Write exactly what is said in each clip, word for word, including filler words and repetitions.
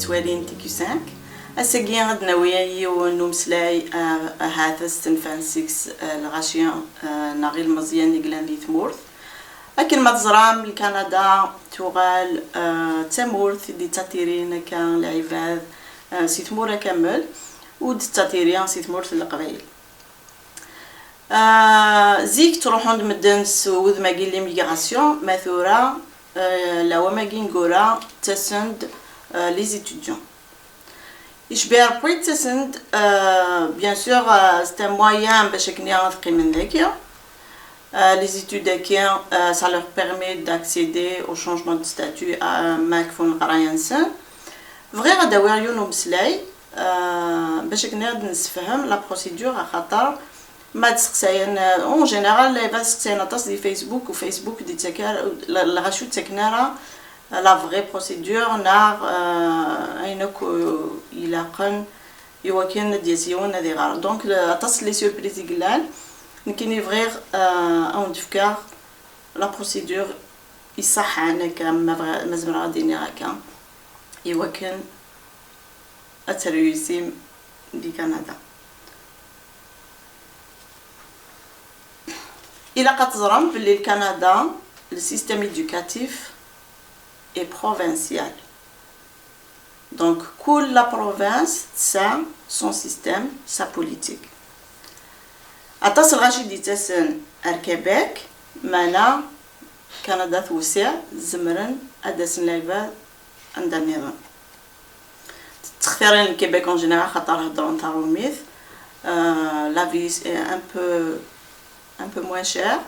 Ttwalin T Q cinq. Ass-agi ad d-nawi yiwen n umeslay, ah, ahat ad stenfan seg-s, ah, lɣaci, ah, neɣ ilmeẓyen i yellan di tmurt. Akken ma teẓram, Lkanada tuɣal, ah, d tamurt i d-yettatirin akka lɛibad, ah, si tmura kamel, u d-tettatirin si tmurt n Leqbayel. Ah, zik ttruḥun-d medden s wudem-agi n l'immigration, ma tura, ah, lɛawam-agi ineggura ttasen-d, ah, les étudiants. Icbi Ṛebbi ttasen-d, ah, bien sûr, ah, c'est un moyen bac akken ad qqimen dagi. Ah, les études-agi, ah, ça leur permet d'accéder au changement de statut, ah, ma kfun leqraya-nsen. Bɣiɣ ad d-awiɣ yiwen umeslay, ah, bac akken ad nessefhem la procédure, axaṭer ma d-seqsayen, ah, en général, lɛibad seqsayen aṭas di Facebook, u Facebook d-ittak ara, l-, lɣaci ur ttaken ara la vraie procédure, neɣ, ah, ayen akk, ah, ilaqen i wakken ad d-yas yiwen ad iɣer. Donc, le-, aṭas n les surprises i yellan. Nekkini bɣiɣ, ah, ad wen-d-fkeɣ la procédure iṣaḥḥan akka, ma bɣa-, ma zemreɣ ad d-iniɣ akka, i wakken ad terwiysim di Kanada. Ilaq ad teẓrem belli Lkanada, le système éducatif est provincial. Donc, kul la province tesɛa son système, sa politique. Aṭas n lɣaci d-yettasen ar Québec, meɛna Kanada tewsiɛ, zemren ad d-asen lɛibad anda nniḍen. Ttextirin Québec en général xaṭer heddren tarumit. Euh, la vie est un peu, un peu moins chère,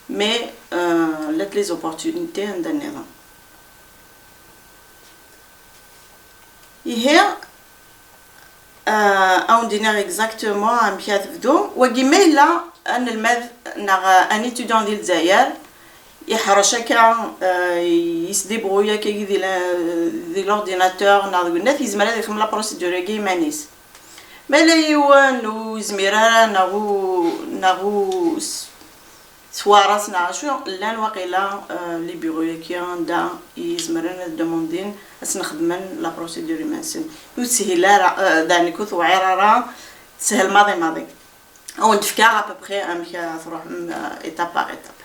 mais, euh, llant les opportunités anda nniḍen. Ihi, euh, ad wen-d-iniɣ exactement amek ara tebdu. Wagi ma yella anelmad neɣ un étudiant di Lezzayer, iḥrec akka, euh, yesdébrouille akka di la-, di l'ordinateur neɣ deg unat, yezmer ad ixdem la procédure-agi iman-is. Ma yella yiwen ur yezmir ara neɣ u-, neɣ u-, s-, s waras neɣ acu, llan waqila, euh, les bureaux-agi anda i zemren ad demandin ad sen-xedmen la procédure iman-nsen. Ur teshil ara, euh, daɛni ur tewɛir ara, teshel maḍi maḍi. Ad wen-d-fkeɣ à peu près amek ara tṛuḥem, euh, étape par étape.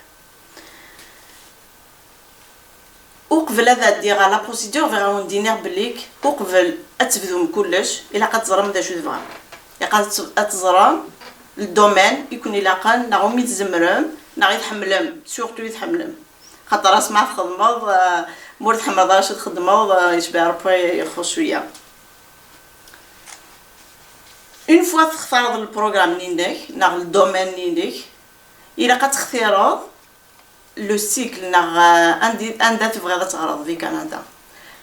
Uqbel ad ɛeddiɣ ɣer la procédure, bɣiɣ ad wen-d-iniɣ belli uqbel ad tebdum kullec, ilaq ad teẓrem d acu tebɣam. Ilaq ad t-, ad teẓrem le domaine i ken-ilaqen, neɣ umi tzemrem, neɣ i tḥemmlem, surtout i tḥemmlem. Xaṭer asma txedmeḍ, euh, ma ur tḥemmleḍ ara acu txedmeḍ, euh, yecbeḥ Ṛebbi ixuṣ cwiya. Une fois textareḍ le programme-nni-inek, neɣ le domaine-nni-inek, ilaq ad textireḍ le cycle, neɣ, euh, anda, anda tebɣiḍ ad teɣreḍ di Kanada.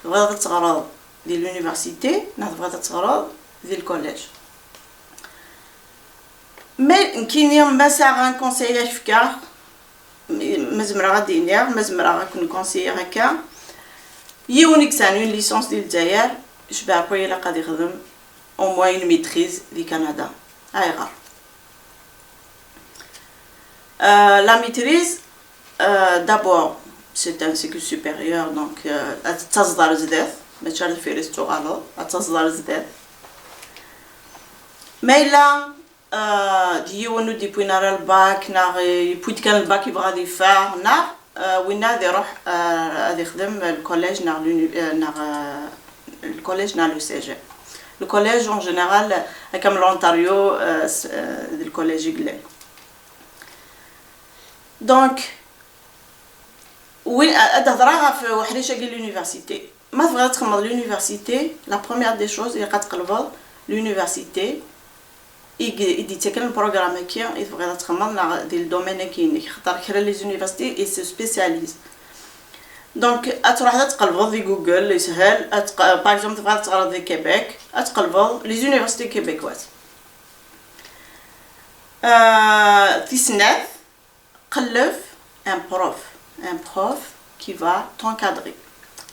Tebɣiḍ ad teɣreḍ di l'université, neɣ tebɣiḍ ad teɣreḍ di le collège. Mais nekkini ma sɛiɣ un conseil ad k-fkeɣ, ma zemreɣ ad d-iniɣ, ma zemreɣ ad ken-conseiller akka, yiwen i yesɛan une licence di Lezzayer, yecbeḥ Ṛebbi ilaq ad ixdem au moins une maîtrise di Kanada. Ayɣer? Euh, la maîtrise, euh, d'abord, c'est un cycle supérieur, donc, euh, ad taẓeḍ ar zdat, mačči ar deffir i tettuɣaleḍ, ad taẓeḍ ar zdat. Ma yella, euh, d yiwen ur d-yewwin ara lbak, neɣ, euh, yewwi-d kan lbak yebɣa ad yeffeɣ, neɣ, euh, winna ad iruḥ, euh, ad ixdem le collège neɣ l'uni-, euh, neɣ, euh, le collège neɣ le cégep. Le collège, en général, akka am l'Ontario, euh, s-, euh, d le collège i yellan. Donc, oui, ad hedreɣ ɣef uḥric-agi l'université. Ma tebɣiḍ ad txedmeḍ l'université, la première des choses, ilaq ad tqelbeḍ l'université i d-, i d-yettaken le programme-agi i tebɣiḍ ad txedmeḍ, neɣ di le domaine-agi-inek. Xaṭer kra les universités, ils se spécialisent. Donc, ad truḥeḍ ad tqelbeḍ di Google, yeshel, ad tq-, par exemple, tebɣiḍ ad teɣreḍ di Québec, ad tqelbeḍ les universités québécoises. Euh, tis snat, qelleb un prof, un prof qui va t'encadrer.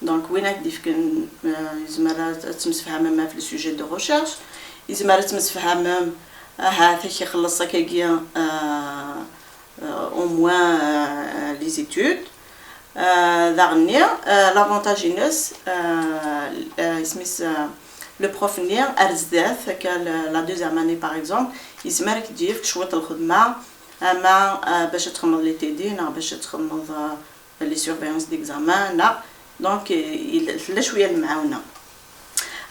Donc, win ad k-d-ifken, euh, yezmer ad, ad temsefhamem ɣef le sujet de recherche, yezmer ad temsefhamem, ahat ad k-ixelleṣ akkagi, euh, euh, au moins, euh, les études. Daɣenni, l'avantage-ines, isem-is, le prof-nni ar zdat, akka, la deuxième année par exemple, yezmer ad k-d-yefk cwiṭ n lxedma, ama bac ad txedmeḍ les T D neɣ bac ad txedmeḍ les surveillances d'examen, neɣ, donc, tella cwiya n lemɛawna.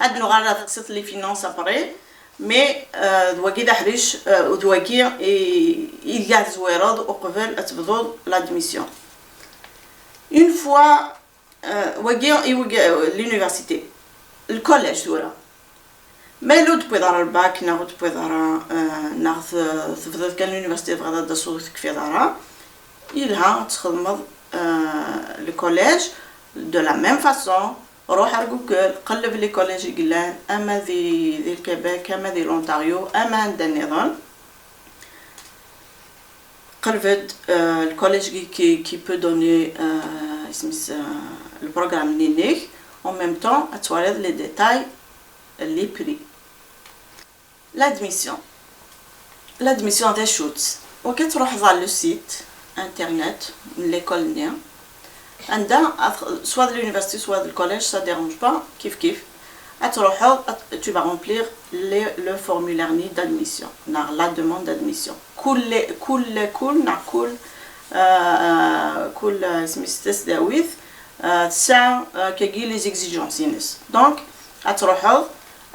Ad nuɣal ar teqsiṭ les finances après, mais d wagi d aḥric, d wagi i, ideg ad tezwireḍ uqbel ad tebduḍ l'admission. Une fois, wagi i wagi, l'université, le collège tura. Ma yella ur d-tewwiḍ ara lbak, neɣ ur d-tewwiḍ ara, neɣ tebdiḍ kan l'université, tebɣiḍ ad d-taseḍ ur tekfiḍ ara, yelha ad txedmeḍ le collège de la même façon. Ruḥ ar Google, qelleb les collèges i yellan, ama di, di Québec, ama di l'Ontario, ama anda nniḍen. Qelleb-d le collège qui, qui peut donner isem-is, le programme-nni-inek. En même temps, ad twaliḍ les détails, les prix. L'admission. L'admission d acu-tt? Ok, ad truḥeḍ ɣer le site internet n l'école-nni, anda, soit de l'université, soit de collège, ça dérange pas, kif kif. Ad truḥeḍ, tu vas remplir le formulaire-nni d'admission, neɣ la demande d'admission. Kul, kul, kul, neɣ kul, kul, isem-is, tasdawit tesɛa kagi les exigences-ines. Donc, ad truḥeḍ,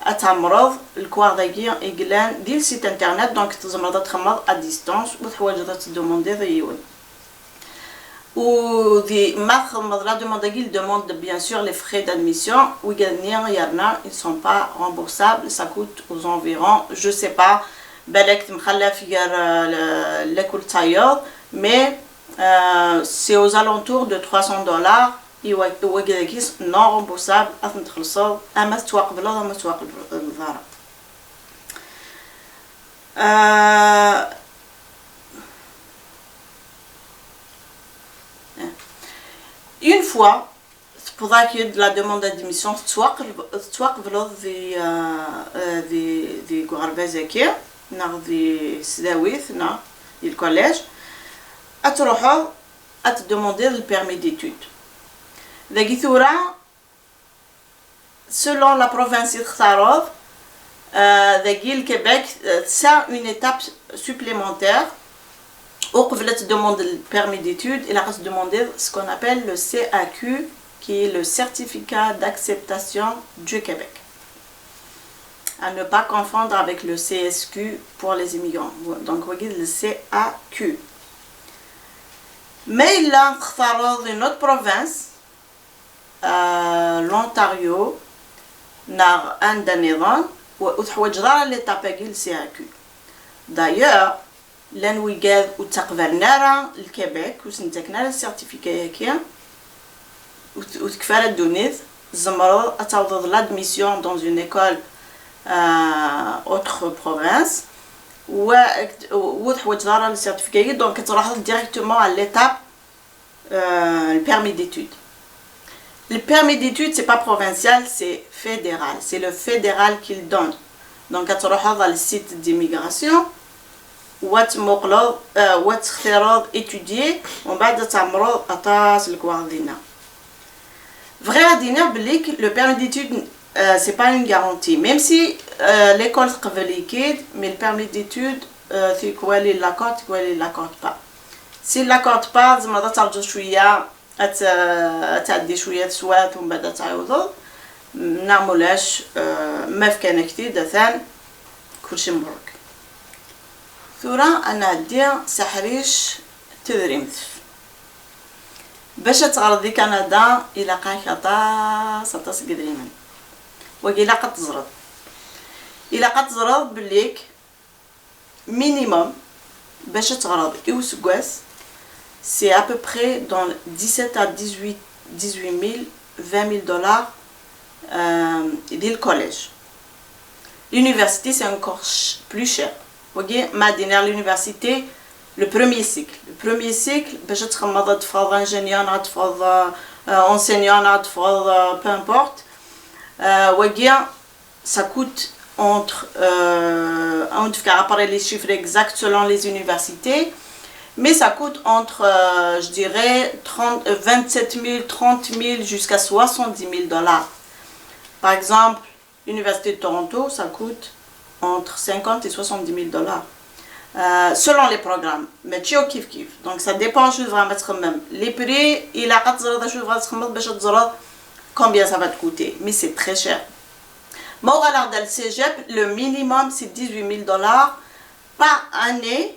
ad tɛemmreḍ lekwaɣeḍ-agi i yellan di le site internet, donc tzemreḍ ad txedmeḍ à distance, ur teḥwaǧeḍ ad teddumundiḍ i yiwen. U di, ma txedmeḍ la demande-agi, il demande bien sûr les frais d'admission, wigad-nni yerna, ils sont pas remboursables, ça coûte aux environs, je sais pas, balak temxallaf gar lakul d tayeḍ, mais c'est aux alentours de trois cents dollars. I wagdagi non remboursable, ad ten-txellṣeḍ ama tettwaqebleḍ ama tettwaqebleḍ ara. Une fois tewweḍ-ak-d la demande d'admission, tettwaqebleḍ di, di, di uɣerbaz-agi neɣ di tesdawit neɣ di lkolij, ad truḥeḍ ad tdemandiḍ le permis d'études. Dagi tura, selon la province i textareḍ, dagi le Québec tesɛa une étape supplémentaire. Uqbel ad tdemandiḍ le permis d'études, ilaq ad tdemandiḍ ce qu'on appelle le C A Q, qui est le certificat d'acceptation du Québec. À ne pas confondre avec le C S Q pour les immigrants. Donc, wagi le C A Q. Ma yella textareḍ une autre province, l'Ontario neɣ anda nniḍen, ur teḥwaǧeḍ ara l'étape-agi, le C A Q. D'ailleurs, llan wigad ur ttaqbalen ara le Québec, ur sen-ttaken ara certificat-agi, ur tekfi ara ddunit, tzemreḍ ad tawḍeḍ l'admission dans une école autre province, ur teḥwaǧeḍ ara le certificat-agi, donc ad truḥeḍ directement à l'étape le permis d'études. Le permis d'études, c'est pas provincial, c'est fédéral. C'est le fédéral qui le donne. Donc, ad truḥeḍ ɣer le site d'immigration, u ad tmuqleḍ, u ad textireḍ étudier, u mbeɛd ad tɛemmreḍ aṭas lekwaɣeḍ dinna. Bɣiɣ ad iniɣ belli le permis d'études, c'est pas une garantie. Même si l'école teqbel-ik-id, mais le permis d'études, tikwal il l'accorde, tikwal il l'accorde pas. S'il l'accorde pas, tzemreḍ ad terǧuḍ cwiya, ad tɛeddi cwiya teswiɛt, u mbeɛd ad tɛiwdeḍ. Neɣ mulac, ma fkan-ak-t-id, atan kulci mberrek. Tura ad nɛeddi s aḥric n tedrimt. Bac ad teɣreḍ di Kanada, ilaq-ak aṭas, aṭas n yedrimen. Wagi ilaq ad teẓreḍ. Ilaq ad teẓreḍ belli minimum, bac ad teɣreḍ i useggas, c'est à peu près dans dix-sept à dix-huit, dix-huit mille, vingt mille dollars di lkolij. L'université, c'est encore plus cher. Wagi, ma d-iniɣ l'université, le premier cycle. Le premier cycle, bac ad txemmeḍ, ad teffɣeḍ ingénieur, ad teffɣeḍ enseignant, ad teffɣeḍ, peu importe. Wagi, ça coûte entre, euh, ad wen-d-fkeɣ après les chiffres exacts selon les universités, Mais ça coûte entre, euh, je dirais, trente, euh, vingt-sept mille, trente mille jusqu'à soixante-dix mille dollars. Par exemple, l'Université de Toronto, ça coûte entre cinquante et soixante-dix mille dollars. Euh, selon les programmes. Mais c'est au kif kif. Donc ça dépend شنو تبغي تخمم. Les prix, il a quatre heures de شنو تبغي تخمم باش تزرد combien ça va te coûter. Mais c'est très cher. ما هو غير هذا السيجيب, le minimum c'est dix-huit mille dollars par année.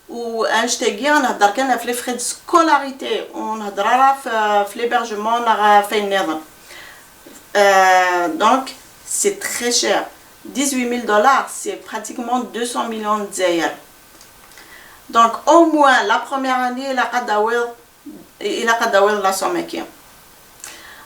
وانشتاقي نهضر كان في les frais de scolarité, ونهضر راه في, في l'hébergement نغ في النظام. Euh, donc c'est très cher. Dix-huit mille dollars, c'est pratiquement deux cents millions de دزاير. Donc au moins la première année, il a قد avoir, il a قد avoir la somme كي.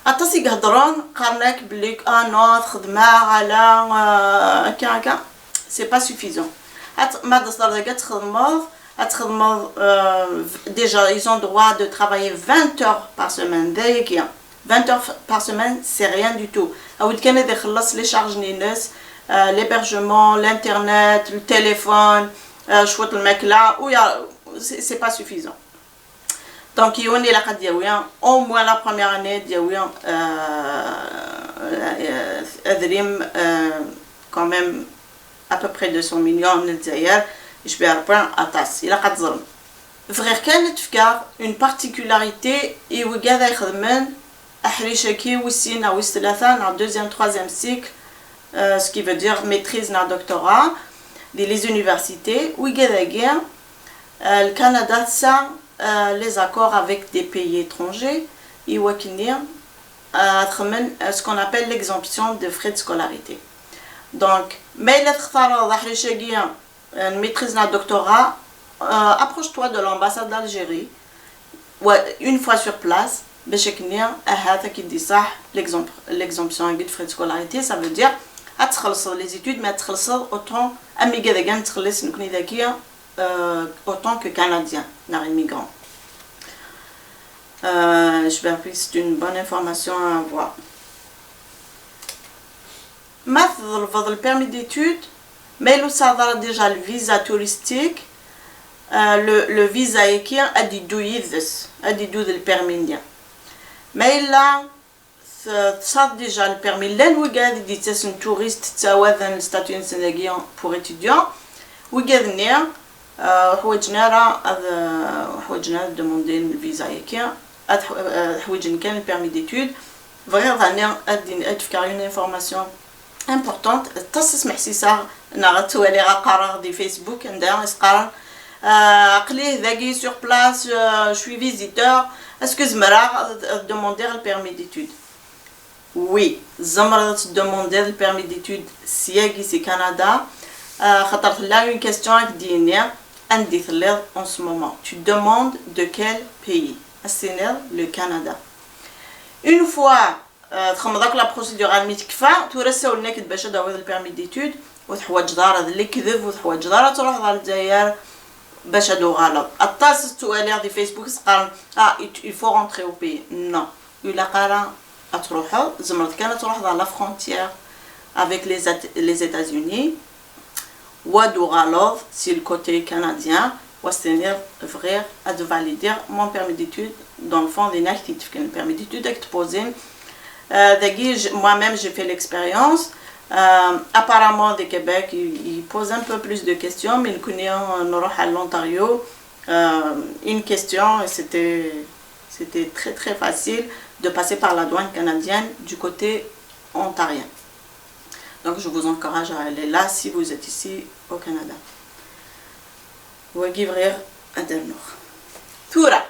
Aṭas i يهضرون قارنك بلي اه non, تخدم على, euh, هكا هكا. C'est pas suffisant. هات ما دصدر داك تخدمض, تخدمض, euh, déjà ils ont droit de travailler vingt heures par semaine, دايك يا. Vingt heures par semaine, c'est rien du tout. عاود كان هذا يخلص les charges نينس, euh, l'hébergement, l'internet, le téléphone, euh, شوية الماكلة, ويا, c'est, c'est pas suffisant. Donc يوني لا قد ياوي au moins la première année دياوي, euh, euh, أذريم, euh, quand même à peu près deux cents millions دزاير, يشبه ربع أطاس, إلا قد ظلم. بغير كان تفكر une particularité إي وكذا يخدمن أحريشاكي وسين أو ثلاثة ناع deuxième, troisième cycle, euh, ce qui veut dire maîtrise ناع doctorat, دي les universités, وكذا كيا, euh, الكندا تسا, euh, les accords avec des pays étrangers, إي وكني, euh, تخمن, euh, ce qu'on appelle l'exemption de frais de scolarité. Donc ما إلا تختار أحريشاكي, euh, maîtrise ناع doctorat, euh, approche-toi de l'ambassade d'Algérie, و une fois sur place, باش كني أها تاكي دي صح l'exemp-, l'exemption de frais de scolarité, ça veut dire هتخلص les études, ما تخلص autant, أمي كذا كان تخلص نكوني ذكية, euh, autant que canadien, ناع immigrant. Euh, je pense que c'est une bonne information à avoir. ما تطلبض le permis d'études, ما إلا صادر déjà le visa touristique, euh, le, le visa يكي أدي دو يدس, أدي دو ذا le permis نديا. ما إلا تصاد déjà le permis, لان وقاد دي تسن touriste تساوذن statut نسناقيا pour étudiant, وقاد نيا, euh, حوايجنا راه, euh, حوايجنا demander le visa يكي, أد ح-, euh, حوايجن كان le permis d'études. بغير ثاني أدين أدفكر une information importante. تصص محسيسة نغت توالي غا قرار دي فيسبوك عندها إسقارن, آه, قليه ذاكي sur place, euh, je suis visiteur, est-ce que زمرا demander le permis d'études? Oui, زمرا demander le permis d'études سياقي سي كندا, آه, خاطر لا une question هاك ديني عندي في الليل en ce moment. Tu demandes de quel pays? السينير le Canada. Une fois, euh, تخمض داك la procédure على مي تكفى, تورا ساولناك باش داوي le permis d'études, وتحواج دار هذا اللي كذب, وتحواج دار تروح دار الجزائر باش هادو غلط. الطاس توالي دي فيسبوك سقارن, ah, il, il faut rentrer au pays. Non. إلا قال تروح, زمرت كان تروح دار la frontière avec les, les États-Unis. وادو غالوض سي le côté canadien, واستنير فغير اد valider mon permis d'études. Dans le fond دينا كي تفكن permis d'études داك تبوزين. آه, داكي ج-, moi-même j'ai fait l'expérience. آه, apparemment دي كيبيك ي-, يبوز un peu plus de questions, mais نكوني نروح على l'Ontario, آه, une question et c'était, c'était très très facile de passer par la douane canadienne du côté ontarien. Donc je vous encourage à aller là si vous êtes ici au Canada. Wagi bɣiɣ ad rnuɣ. Tura,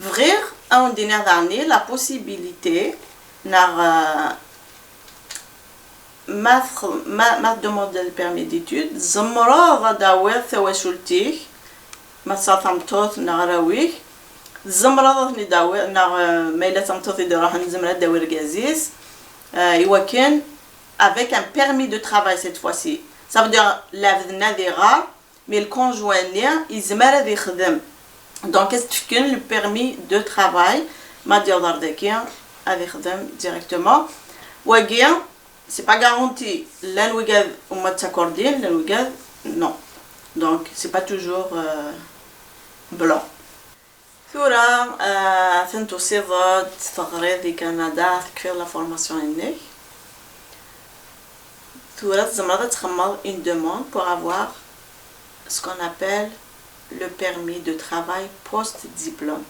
bɣiɣ ad wen-d-iniɣ daɣen la possibilité neɣ, euh, ma tx-, ma, ma tdemanded le permis d'études, tzemreḍ ad d-tawiḍ tawacult-ik, ma tesɛiḍ tameṭṭut neɣ arraw-ik, tzemreḍ ad ten-id-tawiḍ, neɣ, euh, ma yella d tameṭṭut i d-iruḥen, tzemreḍ ad d-tawi argaz-is, euh, i wakken avec un permis de travail cette fois-ci. Ça veut dire, lɛebd-nni ad iɣer, mais le conjoint-nni yezmer ad ixdem. Donc, ad s-d-fken le permis de travail, ma d-yaḍer daki, ad ixdem directement. Wagi, c'est pas garanti, llan wigad uma ttakordin, llan wigad, non. Donc, c'est pas toujours, euh, blanc. Tura, euh, atan tusiḍ-d, teɣriḍ di Canada, tekfiḍ la formation-inek. Tura tzemreḍ ad txedmeḍ une demande pour avoir ce qu'on appelle le permis de travail post-diplôme.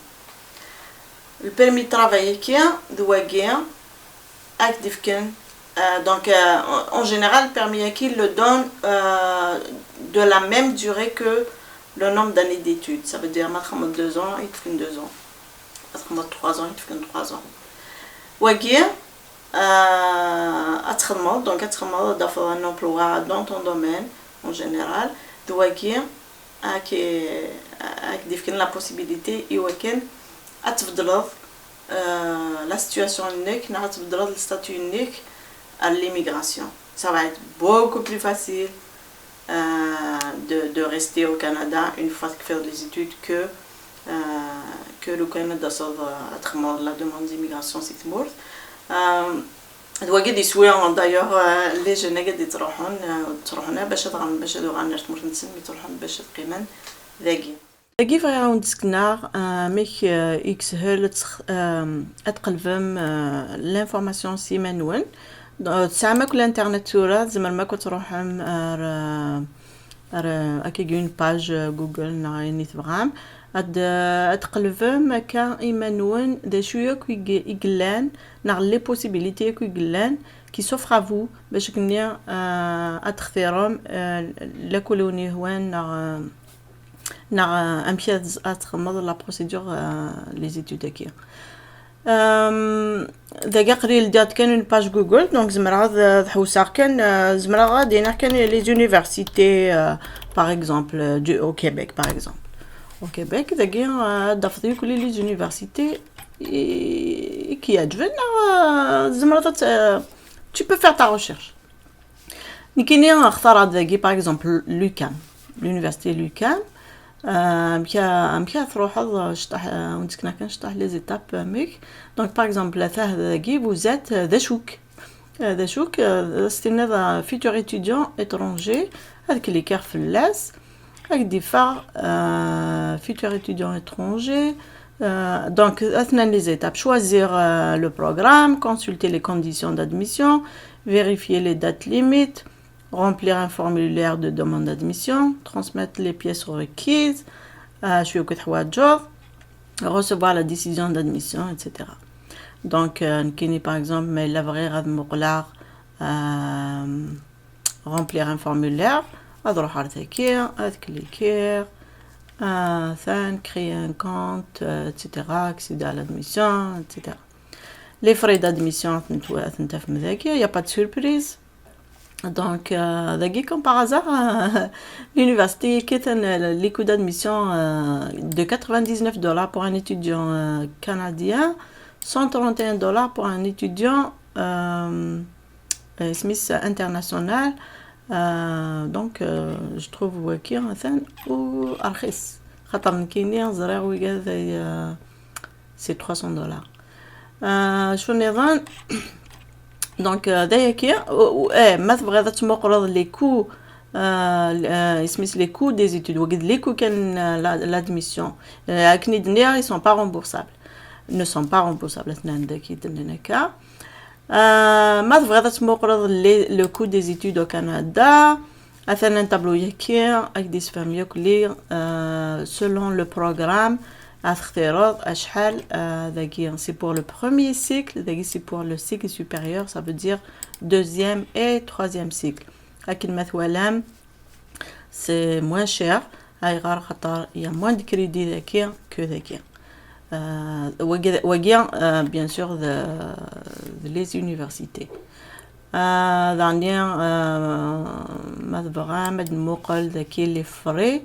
Le permis de travail-agi, d wagi, ad k-d-ifken, euh, donc, euh, en général, le permis-agi, il le donne, euh, de la même durée que le nombre d'années d'études. Ça veut dire, ma txedmeḍ deux ans, ad k-d-ifken deux ans. Ma txedmeḍ trois ans, ad k-d-ifken trois ans. Wagi, euh, ad txedmeḍ, donc ad txedmeḍ, ad tafeḍ un emploi dans ton domaine, en général. D wagi, ad k-, ad k-d-ifken la possibilité i wakken ad tbeddleḍ, euh, la situation-inek, neɣ ad tbeddleḍ le statut-inek à l'immigration. Ça va être beaucoup plus facile, euh, de, de rester au Canada une fois que tu fais les études que, euh, que lukan ad d-taseḍ, euh, ad txedmeḍ la demande d'immigration si tmurt. Euh, d wagi d iswi, d'ailleurs, euh, les jeunes-agi d-yettruḥun, euh, ur d-ttruḥun ara bac ad ɣren, bac ad uɣalen ar tmurt-nsen, mi ttruḥun bac ad qqimen dagi. Dagi bɣiɣ ad wen-d-sekneɣ, euh, amek, euh, i yeshel ad tx-, euh, ad tqelbem, euh, l'information s iman-nwen. Euh, tesɛam akk l'internet tura, tzemrem akk ad truḥem ar, euh, ar, euh, akkagi une page, euh, Google neɣ ayen i tebɣam. Ad, euh, ad tqelbem akka iman-nwen d acu akk i g-, i yellan, neɣ les possibilités akk i yellan, qui s'offrent à vous, bac akken-nni, euh, ad textirem, euh, la kul win yehwan, neɣ, euh, neɣ, euh, amek ad, ad txedmeḍ la procédure, euh, les études-agi. Euh, dagi aql-i ldiɣ-d kan une page Google, donc zemreɣ ad, ad ḥewseɣ kan, euh, zemreɣ ad d-iniɣ kan les universités, euh, par exemple, euh, du, au Québec, par exemple. Au Québec, dagi, euh, ad d-tafeḍ yakk les universités i, i k-yeɛǧben, neɣ, euh, tzemreḍ ad t-, euh, tu peux faire ta recherche. Nekkini xtareɣ-d dagi, par exemple, l'UQAM, l'université l'UQAM. Euh, amek, amek ad truḥeḍ, euh, cṭaḥ, euh, ur d-sekneɣ kan cṭaḥ les étapes, euh, amek. Donc, par exemple, atah dagi, vous êtes, euh, d acu-k. Euh, d acu-k, euh, s-tiniḍ, euh, futur étudiant étranger, ad klikiɣ fell-as. Ad k-d-iffeɣ, euh, futur étudiant étranger. Euh, donc, atnan les étapes. Choisir, euh, le programme, consulter les conditions d'admission, vérifier les dates limites, remplir un formulaire de demande d'admission, transmettre les pièces requises, euh, شوية كي تحواجو, recevoir la décision d'admission, et cetera. Donc, euh, nekkini, par exemple, ma yella bɣiɣ ad muqleɣ, euh, remplir un formulaire, ad ruḥeɣ ar tagi, ad klikiɣ, euh, atan, créer un compte, euh, et cetera, accéder à l'admission, et cetera. Les frais d'admission, ad ten-tafem dagi, il y a pas de surprise. Donc, euh, dagi, comme par hasard, euh, l'université, qui est un, euh, les coûts d'admission, euh, de quatre-vingt-dix-neuf dollars pour un étudiant, euh, canadien, cent trente et un dollars pour un étudiant, euh, euh, Smith international. Euh, donc, euh, je trouve waki, atan, u arxis. خاطر nekkini ẓriɣ wigad, euh, c'est trois cents dollars. Euh, شو نظن؟ Donc, euh, d ayagi, u, u, eh, ma tebɣiḍ ad tmuqleḍ les coûts, euh, euh, isem-is les coûts des études, wagi d les coûts kan, euh, la, l'admission. Euh, akken i d-nniɣ, ils sont pas remboursables. Ne sont pas remboursables, atnan dagi d-nnan akka. Euh, ma tebɣiḍ ad tmuqleḍ les, le coût des études au Canada, atan un tableau-yagi, ad k-d-isefhem yakk les, euh, selon le programme, ad textireḍ acḥal, euh, dagi, c'est pour le premier cycle, dagi, c'est pour le cycle supérieur, ça veut dire deuxième et troisième cycle. Akken ma twalam, c'est moins cher. Ayɣer? Xaṭer il y a moins de crédits dagi que dagi. Euh, wagi, wagi, euh, bien sûr, de, de les universités. Euh, daɣen, euh, ma tebɣam ad nmuqel dagi les frais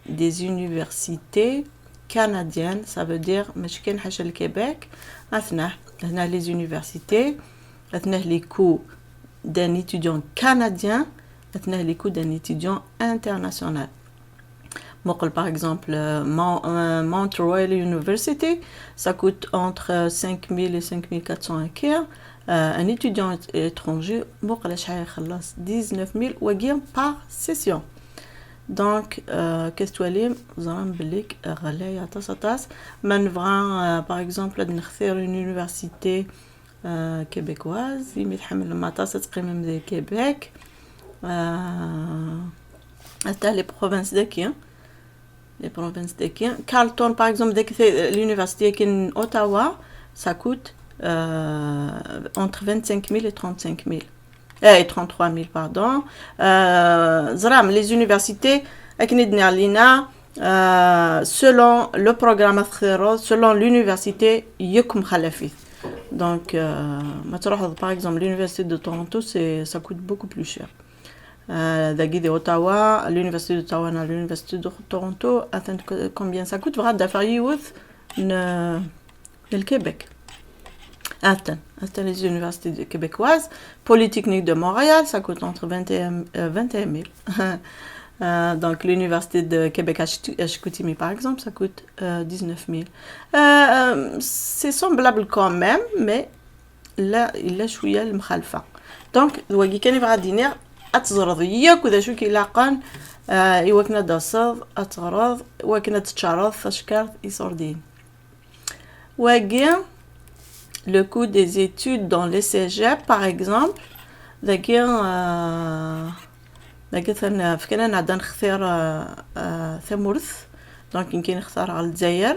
des universités canadiennes, ça veut dire, mačči kan ḥaca le Québec, atnah, atnah les universités, atnah les coûts d'un étudiant canadien, atnah les coûts d'un étudiant international. Muqel, par exemple, euh, Mount, euh, Mount Royal University, ça coûte entre, euh, cinq mille et cinq mille quatre cents akya. Euh, un étudiant ét-, étranger, muqel acḥal ixelleṣ, dix-neuf mille wagi par session. Donc, euh, كتوالي زران بليك غلاية طاس طاس. ما نبغى، euh, par exemple, ad nextir une université, euh, québécoise, imi tḥemmel matas ad teqqimem di Québec. Euh, حتى les provinces داكي، les provinces داكي. Carleton, par exemple, داك l'université كاين Ottawa, ça coûte, euh, entre vingt-cinq mille et trente-cinq mille. Eh, trente-trois mille, pardon. Euh, زرام, les universités, akken i d-nniɣ lina, euh, selon le programme ad textireḍ, selon l'université, yakk mxalafit. Donc, euh, ma tṛuḥeḍ, par exemple, l'université de Toronto, c'est, ça coûte beaucoup plus cher. Euh, dagi di Ottawa, l'université d'Ottawa, l'université de Toronto, attends, combien ça coûte? Bɣa d-afeɣ yiwet n, n Québec. Attends, attends, les universités québécoises, Polytechnique de Montréal, ça coûte entre vingt et un, euh, vingt et un mille. Euh, donc, l'université de Québec à Chicoutimi, par exemple, ça coûte, euh, dix-neuf mille. Euh, euh, c'est semblable quand même, mais là, il y a شوية المخالفة. Donc, wagi kan i bɣiɣ ad d-iniɣ, ad teẓreḍ yakk d acu k-ilaqen, euh, i wakken ad d-taseḍ, ad teɣreḍ, i wakken ad teččareḍ tacekkart iṣurdiyen. Wagi, le coût des études dans les cégeps, par exemple, dagi, euh, dagi atan, fkan-aneɣ-d ad nextir, euh, euh, tamurt. Donc, nekk nextareɣ Lezzayer.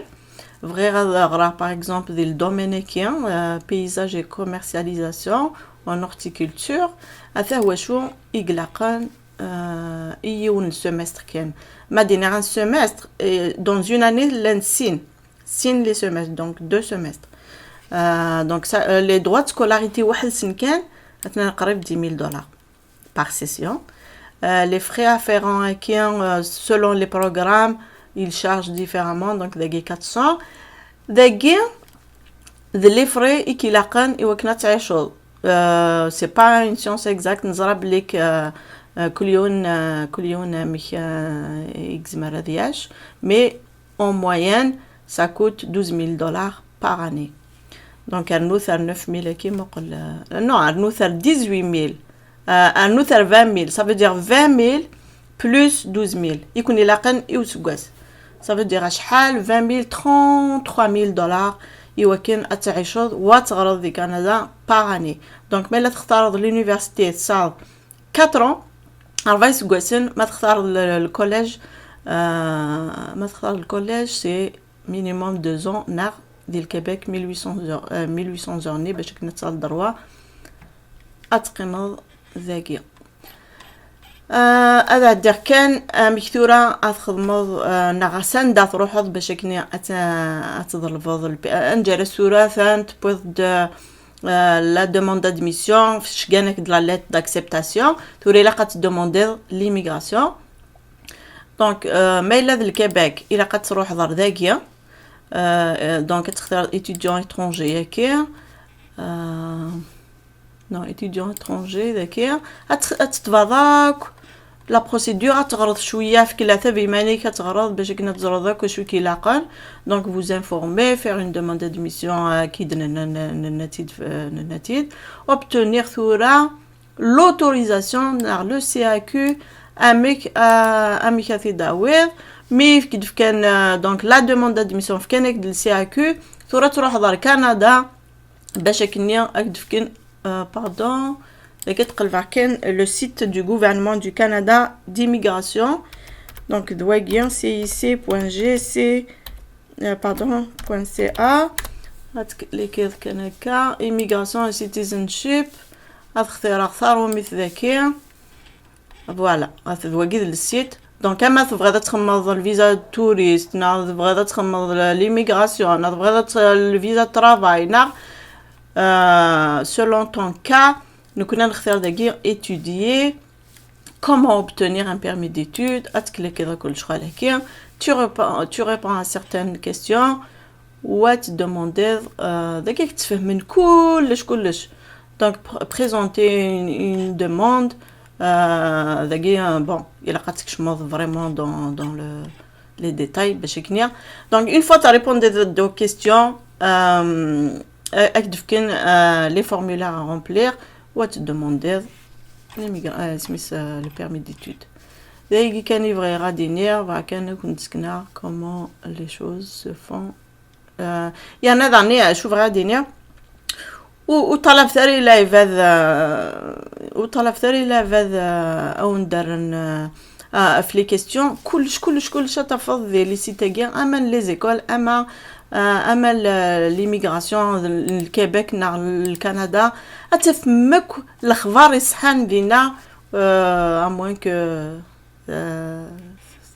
Bɣiɣ ad ɣreɣ, par exemple, di le domaine-agi, euh, paysage et commercialisation en horticulture. Ata wacu i ilaqen, euh, i yiwen n semestre kan. Ma d-iniɣ un semestre, euh, dans une année, llan sin. Sin les semestres, donc deux semestres. Euh, donc ça, euh, les droits de scolarité, waḥed-sen kan, atnan qrib dix mille dollars par session. Euh, les frais afférents, qui, euh, selon les programmes, ils chargent différemment, donc dagi quatre cents. Dagi, d les frais i k-ilaqen i wakken ad tɛiceḍ. Euh, c'est pas une science exacte, neẓra belli k, euh, euh, kul yiwen, euh, kul yiwen amek, euh, i yezmer ad yac, mais en moyenne, ça coûte douze mille dollars par année. Donc, rnut ar neuf mille, euh, non, rnut ar dix-huit mille. Euh, rnut ar vingt mille, ça veut dire vingt mille plus douze mille. I ken-ilaqen i useggas. Ça veut dire acḥal? Vingt mille, trente-trois mille dollars. I wakken ad tɛiceḍ, wa teɣreḍ di Canada par année. Donc, ma la textareḍ l'université, tesɛiḍ quatre ans, rebɛa iseggasen, ma textareḍ le, le collège, euh, ma textareḍ le collège, c'est minimum deux ans, neɣ di Québec, mille huit cents heures, euh, mille huit cents heures-nni, bac akken ad tesɛuḍ ddreɛ ad teqqimeḍ dagi. Euh, ad ɛeddiɣ kan amek tura ad txedmeḍ, euh, neɣ s anda truḥeḍ bac akken ad t-, ad tḍelbeḍ lpi-, ad nǧer tura atan tewwiḍ-d, euh, la demande d'admission, cgan-ak-d la lettre d'acceptation, tura ilaq ad tdemandiḍ l'immigration. Donc, euh, ma yella d Lkebek, ilaq ad truḥeḍ ar dagi. Euh, euh, donc, ad textireḍ étudiant étranger, yaki. Euh, non, étudiant étranger, dagi. Ad t-, ad tetbaḍ akk la procédure, ad teɣreḍ cwiya, fk leɛtab i yiman-ik, ad teɣreḍ bac akken ad teẓreḍ akk acu k-ilaqen. Donc, vous informer, faire une demande d'admission, euh, akken i d-nenna-, nenna-t-id, euh, nenna-t-id. Obtenir tura l'autorisation neɣ le C A Q, amek, euh, amek ad t-id-tawiḍ. Mi k-d-fkan, euh, donc, la demande d'admission, fkan-ak-d le C A Q, tura ad truḥeḍ ar Canada, bac akken-nni ad k-d-fken, euh, pardon, dagi ad qelbeɣ kan le site du gouvernement du Canada d'immigration. Donc, d wagi, C I C point G C, euh, pardon, point C A. Ad tklikiḍ kan akka, immigration et citizenship. Ad xtireɣ taṛumit dagi. Voilà, ad d wagi d le site. Donc, ama tebɣiḍ ad txemmeḍ lviza de touriste, neɣ tebɣiḍ ad txemmeḍ l-, l'immigration, neɣ tebɣiḍ ad t-, lviza de travail, neɣ, euh, selon ton cas, nekkni ad nextir dagi étudier, comment obtenir un permis d'études, ad tklikiḍ akk lecɣal-agi, tu réponds, tu réponds à certaines questions, wa tdemandiḍ, euh, dagi ad k-ttfehmen kullec, kullec. Donc, pr-, présenter une, une demande, euh, dagi, euh, bon, ilaq ad tkecmeḍ vraiment dans, dans le, les détails, bac akken. Donc, une fois tu as répondu aux questions, euh, euh, ad k-d-fken, euh, les formulaires à remplir, wa tdemandiḍ l'immigra-, euh, isem-is, euh, le permis d'études. D ayagi kan i bɣiɣ ad d-iniɣ, bɣiɣ kan ad ken-d-sekneɣ comment les choses se font. Euh, yerna daɣen acu bɣiɣ ad d-iniɣ, ur ur ṭṭalabet ara i lɛibad, euh, ur ṭṭalabet ara i lɛibad, euh, ad wen-d-rren, euh, ah, ɣef les questions. Kullec, kullec, kullec ad tafeḍ di les sites-agi, ama n les écoles, ama, euh, ama l- l'immigration n Québec neɣ n Canada. Ad tafem akk lexbar iṣeḥḥan dinna, euh, à moins que, euh,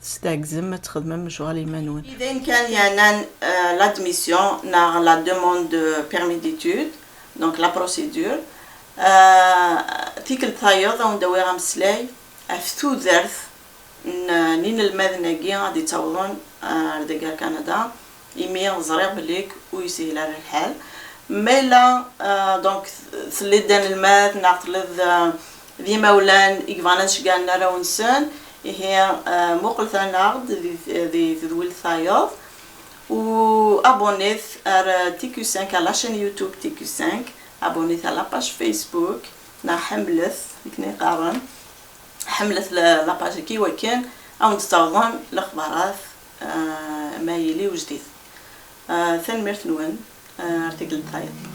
testeɛgzem ad txedmem lecɣal iman-nwen. Idan kan yeɛnan, euh, l'admission neɣ la demande de permis d'études, donc la procédure. Euh, tikkelt tayeḍ ad wen-d-awiɣ ameslay ɣef tudert n n inelmaden-agi ad d-ittawḍen, euh, ar deg ar Canada, imi ẓriɣ belli ur yeshil ara lḥal. Ma yella, euh, donc, telliḍ d anelmad neɣ telliḍ, euh, d imawlan i yebɣan ad ceggɛen arraw-nsen, ihi, euh, muqlet-aneɣ-d di, di tedwilt tayeḍ, u abonnez ar, euh, T Q cinq, à la chaîne YouTube T Q cinq, abonnez à la page Facebook, neɣ ḥemmlet, akken i qqaren, ḥemmlet la, la page-agi, wakken ad wen-d-ttawḍen lexbarat, euh, ma yili ujdid. Euh, tanemmirt-nwen, euh, ar tikkelt tayeḍ.